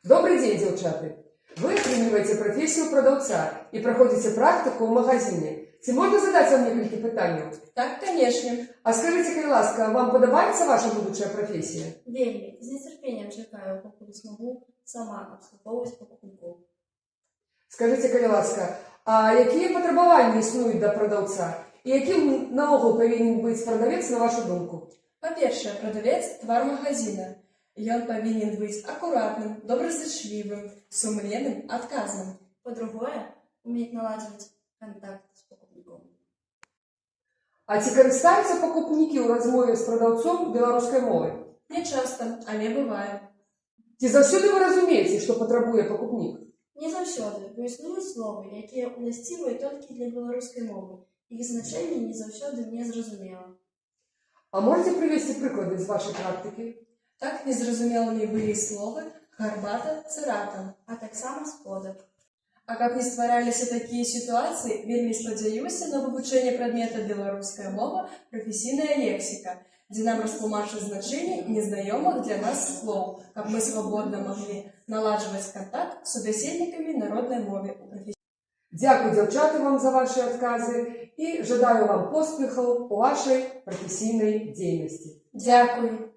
Добры дзень, дзяўчаты! Вы атрымліваеце прафесію прадаўца і праходзіце практыку ў магазине. Ці можна задаць вам некалькі пытанняў? Так, конечно. А скажыце, калі ласка, вам падабаецца ваша будучая прафесія? Вельмі. З нецярпеннем чакаю, пакуль змагу сама абслугоўваць пакупнікоў. Скажыце, калі ласка, а якія патрабаванні існуюць да прадаўца? І якім наогул павінен быць прадавец, на вашу думку? Па-першае, прадавец — твар магазина. Ён павінен быць акуратным, добразычлівым, сумленным, адказным. Па-другое, умець наладжваць кантакт з пакупніком. А ці карыстаюцца пакупнікі ў размове з прадаўцом беларускай мовай? Не часта, але бывае. Ці заўсёды вы разумееце, што патрабуе пакупнік? Не заўсёды, бо існуюць словы, якія ўласцівыя толькі для беларускай мовы. Іх значэнне не заўсёды мне зразумела. А можаце прывесці прыклады з вашай практыкі? Так, незразумелымі былі словы гарбата, цырата. А таксама сподар. А каб не ствараліся такія сітуацыі, вельмі спадзяюся на вывучэнне прадмета «Беларуская мова. Прафесійная лексіка», дзе нам растлумачаць значэнне незнаёмых для нас слоў, каб мы свабодна маглі наладжваць кантакт з субяседнікамі на роднай мове ў прафесійнай. Дзякуй, дзяўчаты, вам за вашы адказы і жадаю вам поспехаў у вашай прафесійнай дзейнасці. Дзякуй.